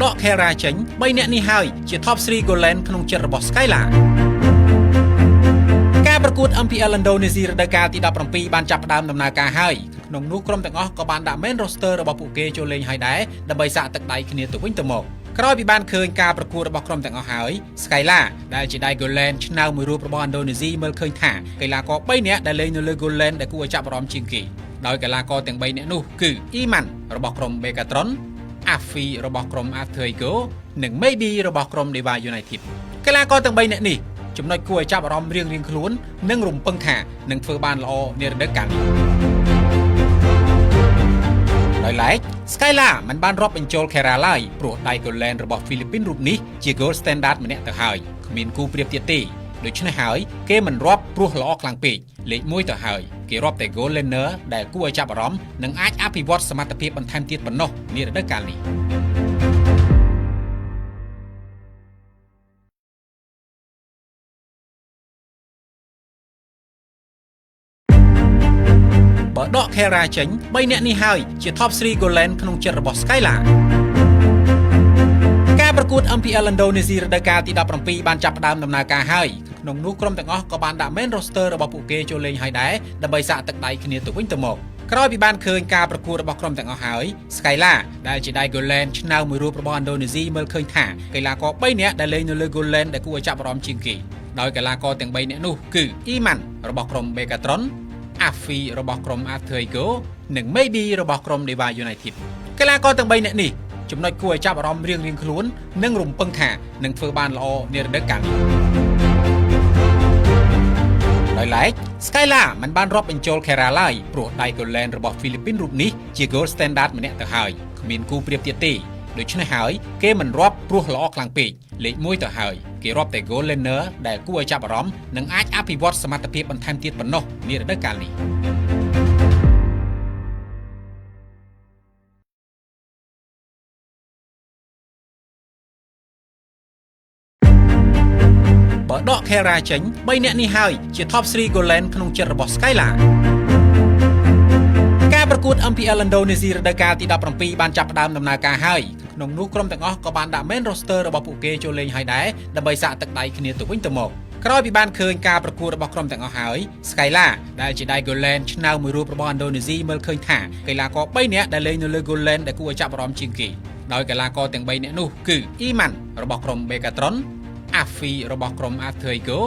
ដក Kelra ចេញ3នាក់នេះហើយជា Top 3 Gold Lane ក្នុងចិត្តរបស់ Skylar ការប្រកួត MPL Indonesia រដូវកាលទី17បានចាប់ផ្ដើមដំណើរការហើយក្នុងនោះក្រុមទាំងអស់ក៏បានដាក់ main roster របស់ពួកគេចូលលេងហើយដែរដើម្បីសាកទឹកដៃគ្នាទៅវិញទៅមកក្រោយពីបានឃើញការប្រកួតរបស់ក្រុមទាំងអស់ហើយ Skylar ដែលជាដៃ Gold Lane ឆ្នើមមួយរូបរបស់ឥណ្ឌូនេស៊ីមើលឃើញថាកីឡាករ3នាក់ដែលលេងនៅលើ Gold Lane ដែលគួរឲ្យចាប់អារម្មណ៍ជាងគេដោយកីឡាករទាំង3នាក់នោះគឺ Iman របស់ក្រុម Megatron, Afi របស់ក្រុម Alter Ego និង Maybe របស់ក្រុម Dewa United។ កីឡាករទាំង3នាក់នេះចំណុចគួរឲ្យចាប់អារម្មណ៍រៀងៗខ្លួននិងរំពឹងថានឹងធ្វើបានល្អនារដូវកាលនេះដោយឡែក Skylar មិនបានរាប់បញ្ចូល Kelra ឡើយព្រោះដៃ Gold Lane របស់ហ្វីលីពីនរូបនេះជា Gold Standard ម្នាក់ទៅហើយគ្មានគូប្រៀបទៀតទេដូច្នេះហើយគេមិនរាប់ព្រោះល្អខ្លាំងពេកលេខ1ទៅហើយគេរាប់តែ Gold Laner ដែលគួរឲ្យចាប់អារម្មណ៍និងអាចអភិវឌ្ឍសមត្ថភាពបន្ថែមទៀតប៉ុណ្ណោះនារដូវកាលនេះ។បើដក Kelra ចេញ3នាក់នេះហើយជា Top 3 Gold Lane ក្នុងចិត្តរបស់ Skylar ការប្រកួត MPL Indonesia រដូវកាលទី17បានចាប់ផ្ដើមដំណើរការហើយក្នុងនោះក្រុមទាំងអស់ក៏បានដាក់ main roster របស់ពួកគេចូលលេងហើយដែរដើម្បីសាកទឹកដៃគ្នាទៅវិញទៅមកក្រោយពីបានឃើញការប្រកួតរបស់ក្រុមទាំងអស់ហើយ Skylar ដែលជាដៃ Gold Lane ឆ្នើមមួយរូបរបស់ឥណ្ឌូនេស៊ីមើលឃើញថាកីឡាករ3នាក់ដែលលេងនៅលើ Gold Lane ដែលគួរឲ្យចាប់អារម្មណ៍ជាងគេដោយកីឡាករទាំង3នាក់នោះគឺ Iman របស់ក្រុម Megatron, Afi របស់ក្រុម Alter Ego និង Maybe របស់ក្រុម Dewa United។ កីឡាករទាំង3នាក់នេះចំណុចគួរឲ្យចាប់អារម្មណ៍រៀងៗខ្លួននិងរំពឹងថានឹងធ្វើបានល្អនារដូវកាលនេះដោយឡែក Skylar មិនបានរាប់បញ្ចូល Kelra ឡើយព្រោះដៃ Gold Lane របស់ហ្វីលីពីនរូបនេះជា Gold Standard ម្នាក់ទៅហើយគ្មានគូប្រៀបទៀតទេដូច្នេះហើយគេមិនរាប់ព្រោះល្អខ្លាំងពេកលេខ1ទៅហើយគេរាប់តែ Gold Laner ដែលគួរឲ្យចាប់អារម្មណ៍និងអាចអភិវឌ្ឍសមត្ថភាពបន្ថែមទៀតប៉ុណ្ណោះនារដូវកាលនេះ។បើដក Kelra ចេញ3នាក់នេះហើយជា Top 3 Gold Lane ក្នុងចិត្តរបស់ Skylar ការប្រកួត MPL Indonesia រដូវកាលទី17បានចាប់ផ្ដើមដំណើរការហើយក្នុងនោះក្រុមទាំងអស់ក៏បានដាក់ main roster របស់ពួកគេចូលលេងហើយដែរដើម្បីសាកទឹកដៃគ្នាទៅវិញទៅមកក្រោយពីបានឃើញការប្រកួតរបស់ក្រុមទាំងអស់ហើយ Skylar ដែលជាដៃ Gold Lane ឆ្នើមមួយរូបរបស់ឥណ្ឌូនេស៊ីមើលឃើញថាកីឡាករ3នាក់ដែលលេងនៅលើ Gold Lane ដែលគួរឲ្យចាប់អារម្មណ៍ជាងគេដោយកីឡាករទាំង3នាក់នោះគឺ Iman របស់ក្រុម Megatron, Afi របស់ក្រុម Alter Ego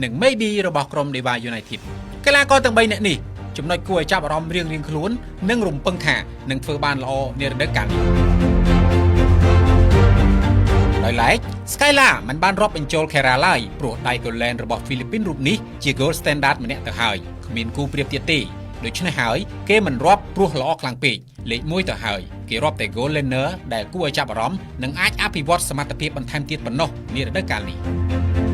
និង Maybe របស់ក្រុម Dewa United។ កីឡាករទាំង3នាក់នេះចំណុចគួរឲ្យចាប់អារម្មណ៍រៀងៗខ្លួននិងរំពឹងថានឹងធ្វើបានល្អនារដូវកាលនេះដោយឡែក Skylar មិនបានរាប់បញ្ចូល Kelra ឡើយព្រោះដៃ Gold Lane របស់ហ្វីលីពីនរូបនេះជា Gold Standard ម្នាក់ទៅហើយគ្មានគូប្រៀបទៀតទេដូច្នេះហើយគេមិនរាប់ព្រោះល្អខ្លាំងពេកលេខ1ទៅហើយគេរាប់តែ Gold Laner ដែលគួរឲ្យចាប់អារម្មណ៍និងអាចអភិវឌ្ឍសមត្ថភាពបន្ថែមទៀតប៉ុណ្ណោះនារដូវកាលនេះ។